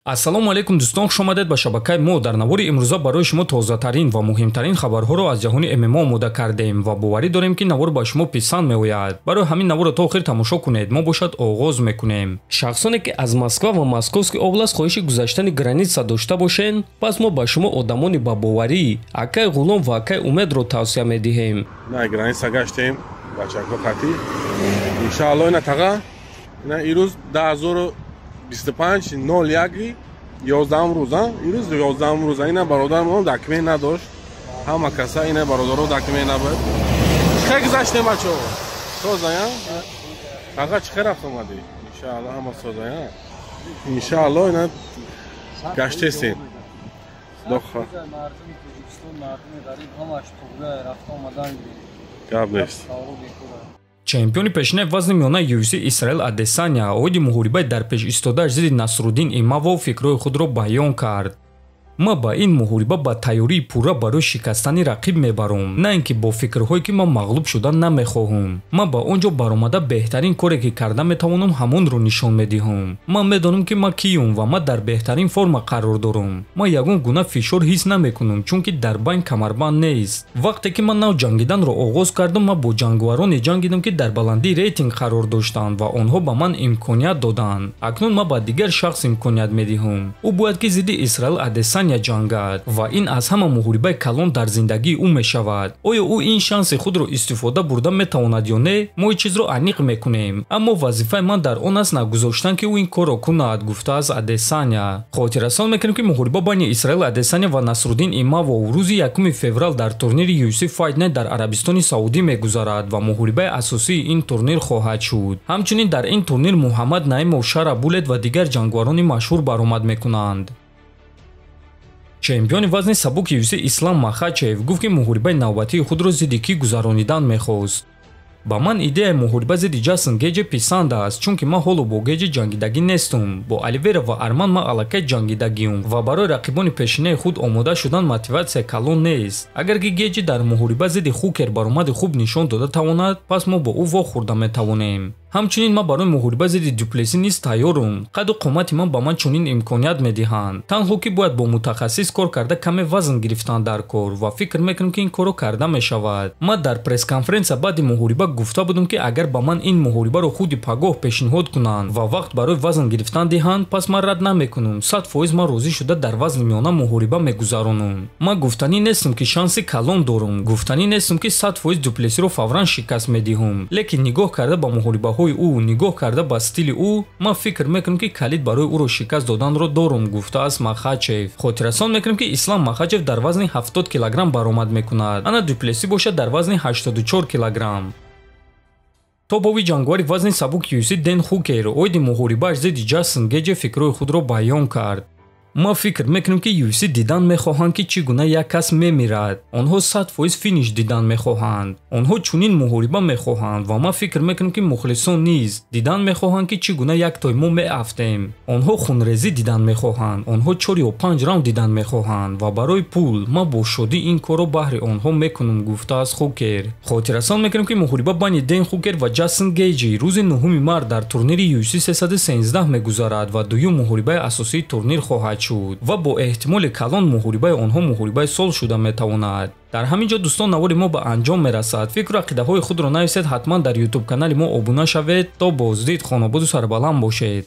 Ассалому алайкум дӯстон, хуш омадед ба шабакаи мо. Дар навори имрӯза барои шумо тозатарин ва муҳимтарин хабарҳоро аз ҷаҳони ММА омода кардем ва боварӣ дорем, ки навор ба шумо писанд меояд. Барои ҳамин наворро то охир тамошо кунед. Мо бошад оғоз мекунем. Шахсоне ки аз Москва ва Московский область хоҳиши гузаштани граница дошта бошен, пас мо ба шумо одамони ба боварӣ, акай Ғулом ва акай Умедро тавсия медиҳем. На граница гаштем, бачако хати. Иншаалло, ина таға, ина ирӯз 2025 01 11 рӯза, ирӯз 11 рӯза. Ина бародарам документ надошт, ҳама каса ина бародаро документ набуд. Чӣ гузаштем, бачо? Созая таға, чӣ хел рафт омадӣ? Иншаалло, ҳама созая. Иншаалло, ина гаштесем. Мардуми Тоҷикистон, мардуми ғариб, ҳамаш туғра рафта омадан. Гап нест. Чемпиони пешинаи вазни миёнаи UFC Исраил Адесаня оиди муҳорибаи дар пеш истодааш зидди Насруддин Имавов фикрҳои худро баён кард. Ман ба ин муҳориба ба тайёрии пурра барои шикастани рақиб мебарам, на ин ки бо фикрҳое, ки ман мағлуб шудан намехоҳам. Ман ба он ҷо баромада, беҳтарин коре, ки карда метавонам, ҳамонро нишон медиҳам. Ман медонам, ки ман киюм ва ман дар беҳтарин форма қарор дорам. Ман ягон гуна фишор ҳис намекунам, чунки дар байн камарбанд нест. Вақте ки ман нав ҷангиданро оғоз кардам, ман бо ҷанговароне ҷангидам, ки дар баландии рейтинг қарор доштанд ва онҳо ба ман имконият доданд. Акнун ман ба дигар шахс имконият медиҳам. Ӯ бояд ки зидди Исраил Адесаня ҷангад ва ин аз ҳама муҳорибаи калон дар зиндагии ӯ мешавад. Оё ӯ ин шанси худро истифода бурда метавонад ё не, мо ин чизро аниқ мекунем, аммо вазифаи ман дар он аст нагузоштан, ки ӯ ин корро кунад, гуфтааст Адесаня. Хотиррасон мекунем, ки муҳориба байни Исраил Адесаня ва Насруддин Имавов рӯзи 1 феврал дар турнири UFC Fight Night дар Арабистони Саудӣ мегузарад ва муҳорибаи асосии ин турнир хоҳад шуд. Ҳамчунин дар ин турнир Муҳаммад Наимов, Шара Булет ва дигар ҷанговарони машҳур баромад мекунанд. Чемпиони вазни сабуки UFC Ислам Махачев гуфт, ки муҳорибаи навбатии худро зидди кӣ гузаронидан мехост. Ба ман идеяи муҳориба зидди Ҷастин Геҷи писанд аст, чунки ман ҳоло бо Геҷи ҷангидагӣ нестум. Бо Оливера ва Арман ман аллакай ҷангидагиюм ва барои рақибони пешинаи худ омода шудан мотиватсия калон нест. Агар ки Геҷи дар муҳориба зидди Хукер баромади хуб нишон дода тавонад, пас мо бо ӯ вохӯрда метавонем. Ҳамчунин ман барои муҳориба зидди Дюплеси низ тайёрум. Қаду қомати ман ба ман чунин имконият медиҳанд. Танҳо ки бояд бо мутахассис кор карда, каме вазн гирифтан дар кор ва фикр мекунам, ки ин корро карда мешавад. Ман дар пресс-конференсия баъди муҳориба гуфта будам, ки агар ба ман ин муҳорибаро худи пагоҳ пешниҳод кунанд ва вақт барои вазн гирифтан диҳанд, пас ман рад намекунам. 100% ман розӣ шуда дар вазни миёна муҳориба мегузаронам. Ман гуфтанӣ нестам, ки шанси калон дорам, гуфтанӣ нестам, ки 100% Дюплесиро фавран шикаст медиҳам, лекин нигоҳ карда ба муҳорибаҳои ӯ, нигоҳ карда ба стили ӯ, ман фикр мекунам, ки калид барои ӯро шикаст доданро дорам, гуфтааст Махачев. Хотиррасон мекунем, ки Ислам Махачев дар вазни 70 килограмм баромад мекунад, ана Дюплеси бошад дар вазни 84 килограмм. Топови ҷанговари вазни сабук UFC Ден Хукер оиди муҳорибааш зидди Ҷастин Геҷе фикрҳои худро баён кард. Ман фикр мекунам, ки UFC дидан мехоҳанд, ки чӣ гуна як кас мемирад. Онҳо 100% финиш дидан мехоҳанд. Онҳо чунин муҳориба мехоҳанд ва ман фикр мекунам, ки мухлисон низ дидан мехоҳанд, ки чӣ гуна як той мо меафтем. Онҳо хунрезӣ дидан мехоҳанд. Онҳо чор ё панҷ раунд дидан мехоҳанд ва барои пул ман бо шодӣ ин корро баҳри онҳо мекунам, гуфтааст Хукер. Хотиррасон мекунем, ки муҳориба байни Ден Хукер ва Ҷастин Гейҷи рӯзи 9 март дар турнири UFC 313 мегузарад ва дуюм муҳорибаи асосии турнир хоҳад шуд ва бо эҳтимоли калон муҳорибаи онҳо муҳорибаи сол шуда метавонад. Дар ҳамин ҷо, дӯстон, навори мо ба анҷом мерасад. Фикру ақидаҳои худро нависед, ҳатман дар ютуб канали мо обуна шавед. То боздид, хонободу сарбаланд бошед.